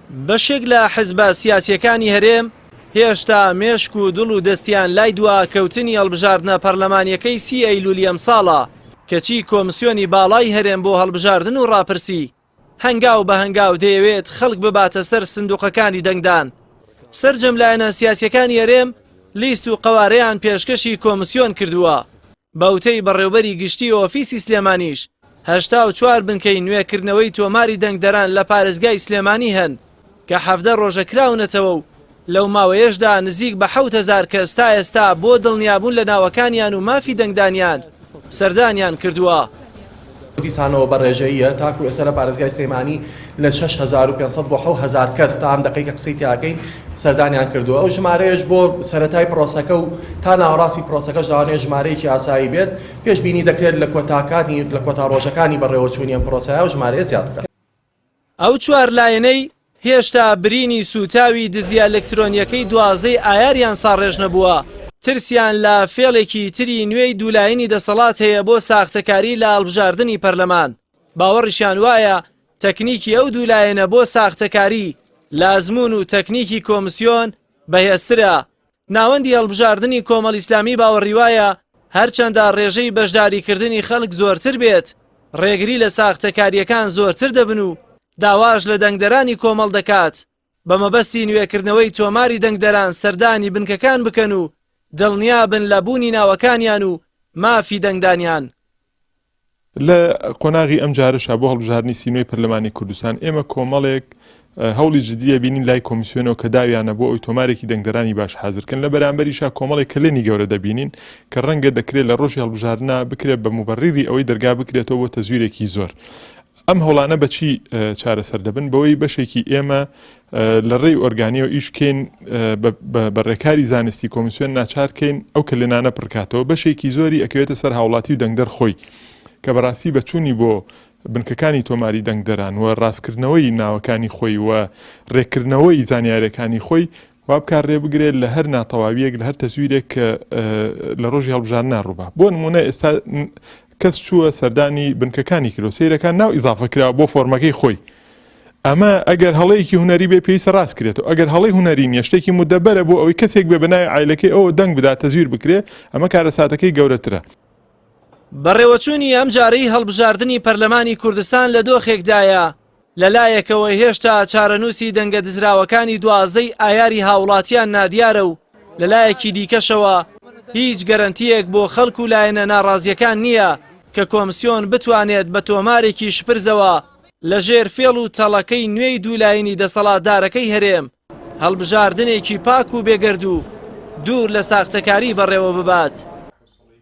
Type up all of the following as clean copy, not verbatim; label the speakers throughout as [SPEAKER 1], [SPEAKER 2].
[SPEAKER 1] بەشێک لە حزبە سیاسییەکانی هەرێم هێشتا مێشک و دڵ و دەستیان لای دواکەوتنی هەڵبژاردنە پەرلەمانییەکەی سی ئەیلولی ئەمساڵە، کەچی کۆمسیۆنی باڵای هەرێم بۆ هەڵبژاردن و ڕاپرسی هەنگاو بە هەنگاو دەیەوێت خەڵک بباتە سەر سندوقەکانی دەنگدان. سەرجەم لایەنە سیاسییەکانی هەرێم لیست و قەوارەیان پێشکەشی کۆمسیۆن کردووە. بە وتەی بەڕێوبەری گشتیی ئۆفیسی سلێمانیش، 84 بنکەی نوێکردنەوەی تۆماری دەنگدەران لە پارێزگای سلێمانی هەن کە 17 ڕۆژە کراونەتەوە و لەو ماوەیەشدا نزیک بە 7000 کەس تا ئێستا بۆ دڵنیابوون لە ناوەکانیان و مافی دەنگدانیان سەردانیان کردووە.
[SPEAKER 2] دیسانەوە بە ڕێژەییە تاکو ئێستا لە پارێزگای سلێمانی لە 6500 بۆ 7000 کەس تا ئەم دەقەی کە قسەی تیاکەین سەردانیان کردووە ئەو ژمارەیەش بۆ سەرەتای پرۆسەکە و تا ناوەڕاستی پرۆسەکەش لەوانەیە ژمارەیەکی ئاسایی بێت پێشبینی دەکرێت لە کۆتاکانی لە کۆتا ڕۆژەکانی بەڕێوەچوونی ئەم پرۆسەیە ئەو ژمارەیە زیاد بکات.
[SPEAKER 1] ئەو چوار لایەنەی هێشتا برینی سووتاوی دزیە ئەلکترۆنیەکەی دوازدەی ئایاریان ساڕێژ نەبووە، ترسیان لە فێڵێکی تری نوێی دوولایەنی دەسەڵات هەیە بۆ ساختەکاری لە هەڵبژاردنی پەرلەمان، باوەڕیشیان وایە تەکنیکی ئەو دوو لایەنە بۆ ساختەکاری لە ئەزموون و تەکنیکی کۆمسیۆن بەهێزترە. ناوەندی هەڵبژاردنی کۆمەڵ ئیسلامی باوەڕیوایە هەرچەندە ڕێژەی بەشداریکردنی خەڵک زۆرتر بێت، ڕێگری لە ساختەکارییەکان زۆرتر دەبن و داواش لە دەنگدەرانی کۆمەڵ دەکات بە مەبەستی نوێکردنەوەی تۆماری دەنگدەران سەردانی بنکەکان بکەن و دڵنیابن لە بوونی ناوەکانیان و مافی دەنگدانیان.
[SPEAKER 3] لە قۆناغی ئەمجارەشا بۆ هەڵبژاردنی سینۆی پەرلەمانی کوردستان ئێمە کۆمەڵێک هەوڵی جدی ئەبینین لای کۆمیسیۆنەوە کە داویانە بۆ ئەوی تۆمارێکی دەنگدەرانی باش حازرکەن لە بەرامبەریشا کۆمەڵێک کەلێنی گەورە دەبینین کە ڕەنگە دەکرێت لە ڕۆژی هەڵبژاردنا بکرێت بە موبەڕیری ئەوەی دەرگا بکرێتەوە بۆ تەزویرێکی زۆر ئەم هەوڵانە بە چی چارەسەر دەبن؟ بەوەی بەشێکی ئێمە لە ڕێی ئۆرگانیەوە ئیش کەین بە ڕێکاری زانستی کۆمیسیۆن ناچار کەین ئەو کەلێنانە پڕکاتەوە بەشێکی زۆری ئەکەوێتە سەر هاوڵاتی و دەنگدەر خۆی کە بەڕاستی بە چوونی بۆ بنکەکانی تۆماری دەنگدەران و ڕاستکردنەوەی ناوەکانی خۆی و ڕێککردنەوەی زانیارەکانی خۆی وا بکات رێ بگرێت لە هەر ناتەواوییەک، لە هەر تەزویرێک کە لە رۆژی هەڵبژاردنا رووبا. بۆ نموونە ئێستا کەس چووە سەردانی بنکەکانی کردووە، سەیرەکان ناو ئیزافە کراوە بۆ فۆرمەکەی خۆی. ئەمە ئەگەر هەڵەیەکی هونەری بێ پێویستە راست کرێتەوە، ئەگەر هەڵەی هونەری نییە شتێکی مودەبەرە بۆ ئەوەی کەسێک بێ بە ناوی عایلەکەی ئەوە دەنگ بدا تەزویر بکرێ، ئەمە کارەساتەکەی گەورەترە.
[SPEAKER 1] بەڕێوەچوونی ئەمجارەی هەڵبژاردنی پەرلەمانی کوردستان لە دۆخێکدایە لە لایەکەوە هێشتا چارەنووسی دەنگە دزراوەکانی دوازدەی ئایاری هاوڵاتیان نادیارە و لە لایەکی دیکەشەوە هیچ گەرەنتییەک بۆ خەڵک و لایەنە ناڕازییەکان نییە کە کۆمسیۆن بتوانێت بە تۆمارێکی شپرزەوە لە ژێر فێڵ و تەڵەکەی نوێی دوولایەنی دەسەڵاتدارەکەی هەرێم هەڵبژاردنێکی پاک و بێگەرد و دوور لە ساختەکاری بەڕێوە ببات.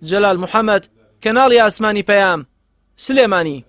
[SPEAKER 1] جەلال محەمەد، کەناڵی ئاسمانی پەیام، سلێمانی.